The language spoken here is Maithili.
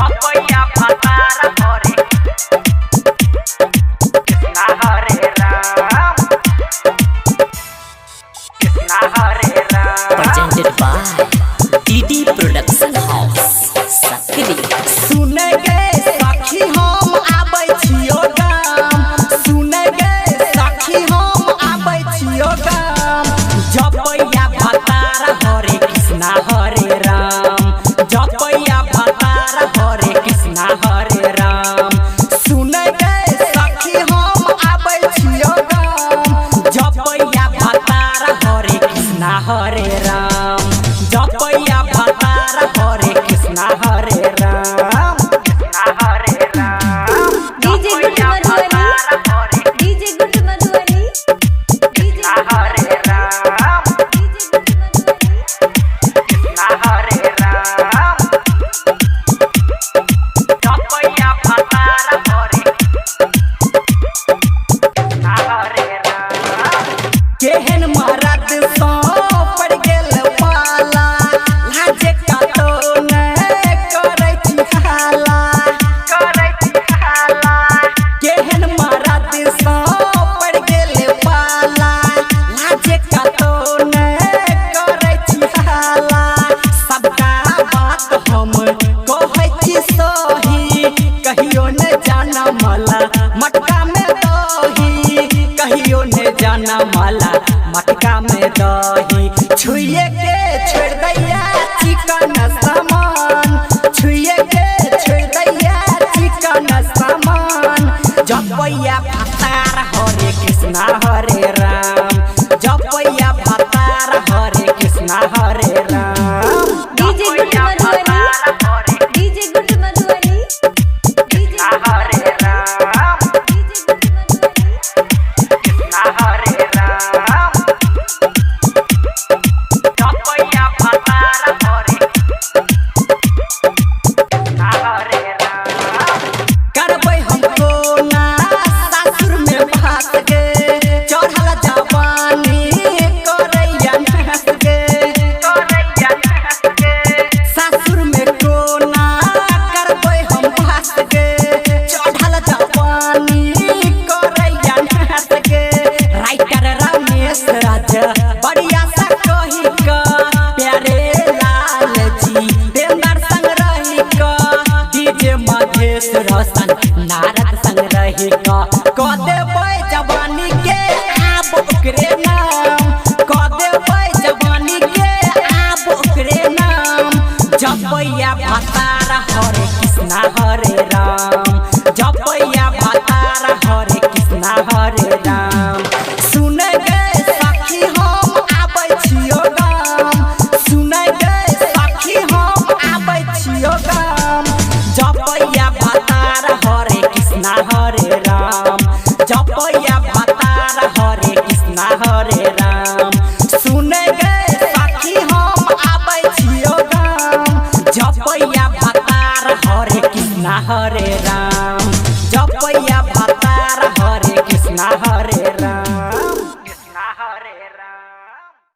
जपैया भतार हरे कृष्णा हरे राम कृष्णा हरे Ram. Presented by DD Production House, Sakri. सुन गे सखी हम आबै छियो गाम, सुन गे सखी हम आबै छियो गाम। जपैया भतार हरे कृष्णा हरे राम, जपैया भतार हरे कृष्णा हरे राम। सुन गे सखी हम आबै छियो गाम, जपैया भतार हरे कृष्णा हरे राम, जपैया भतार हरे कृष्णा हरे राम। कृष्णा हरे राम। DJ Good जपैया Madhubani. भतार हरे DJ Good Madhubani. DJ Krishna Hare Ram. DJ Good Madhubani. Krishna Hare Ram. जपैया भतार हरे कृष्णा हरे राम। केहन मरद सँ पड़ गेल पाला, लाजे कतौ ने करै छी हाला, करै छी हाला। केहन मरद सँ पड़ गेल पाला, लाजे कतौ ने करै छी हाला। सबटा बात हम कहै छी सही, कहियो ने जाना मला मटका में दही, कहियो ने जाना मला मटका में दही। छुइए के छोड़ दैया चिकन सामान, छुइए के छोड़ दैया चिकन सामान। जपैया भतार हरे कृष्णा हरे राम, जपैया भतार हरे कृष्णा हरे राम। DJ Good जपैया Madhubani. भतार हरे DJ Good Madhubani. DJ Krishna Hare Ram. DJ Good Madhubani. Krishna Hare Ram. जपैया भतार हरे कृष्णा हरे राम। करबै हमको ना सासुर में भात गे, चढ़ल जवानी करैया नाच गे, करैया नाच गे। सासुर में कोना करबै हम भात गे, चढ़ल जवानी करैया नाच गे। राइटर रमेश राजा बढ़िया सा कही क, प्यारे लाल जी देवदार संग रही क, डीजे मधेश रोशन नारद संग रही क। क देबै जवानी के आब ओकरे नाम, क देबै जवानी के आब ओकरे नाम। जपैया भतार हरे कृष्णा हरे राम, जपैया भतार हरे कृष्णा हरे राम। सुन गे सखी हम आबै छियो गाम, सुन गे सखी हम आबै छियो गाम। जपैया भतार हरे कृष्णा हरे राम, जपैया भतार हरे कृष्णा हरे राम। सुन गे सखी हम आबै छियो गाम, जपैया भतार हरे कृष्णा हरे राम।